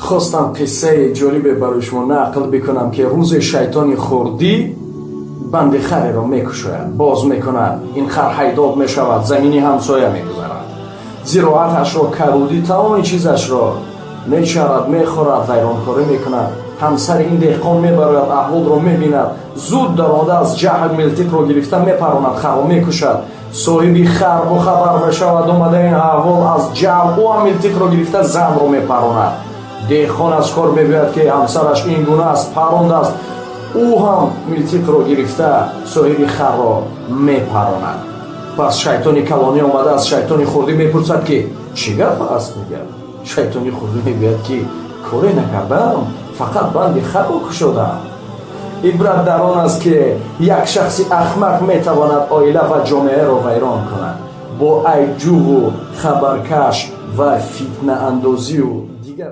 Хостам қиссаи ҷолибе барои шумо нақл бикунам, ки рӯзе шайтони хурдӣ банди хареро мекушояд, боз мекунад. Ин хар ҳайдоб мешавад, замини ҳамсоя мегузарад, зироаташро, карудӣ, тамоми чизашро мечарад, мехӯрад, вайронкорӣ мекунад. Ҳамсари ин деҳқон мебарояд, аҳволро мебинад, зуд даромада, аз ҷаҳл милтиқро гирифта, мепаронад, харро мекушад. Соҳиби хар бохабар мешавад, омада ин аҳвол, аз ҷаҳл ӯ ҳам милтиқро гирифта, занро мепаронад. Деҳқон аз кор мегӯяд, ки ҳамсараш ин гуна аст, парондааст. Ӯ ҳам милтиқро гирифта, соҳиби харро мепаронад. Пас шайтони калонӣ омада, аз шайтони хурдӣ мепурсад, ки чӣ гап аст, мегӯяд. Шайтони хурдӣ мегӯяд, ки коре накардам, фақат банди харро кушодам. Ибрат дар он аст, ки як шахси ахмақ метавонад оила ва ҷомеаро вайрон кунад бо айбҷӯву хабаркаш ва фитнаандозию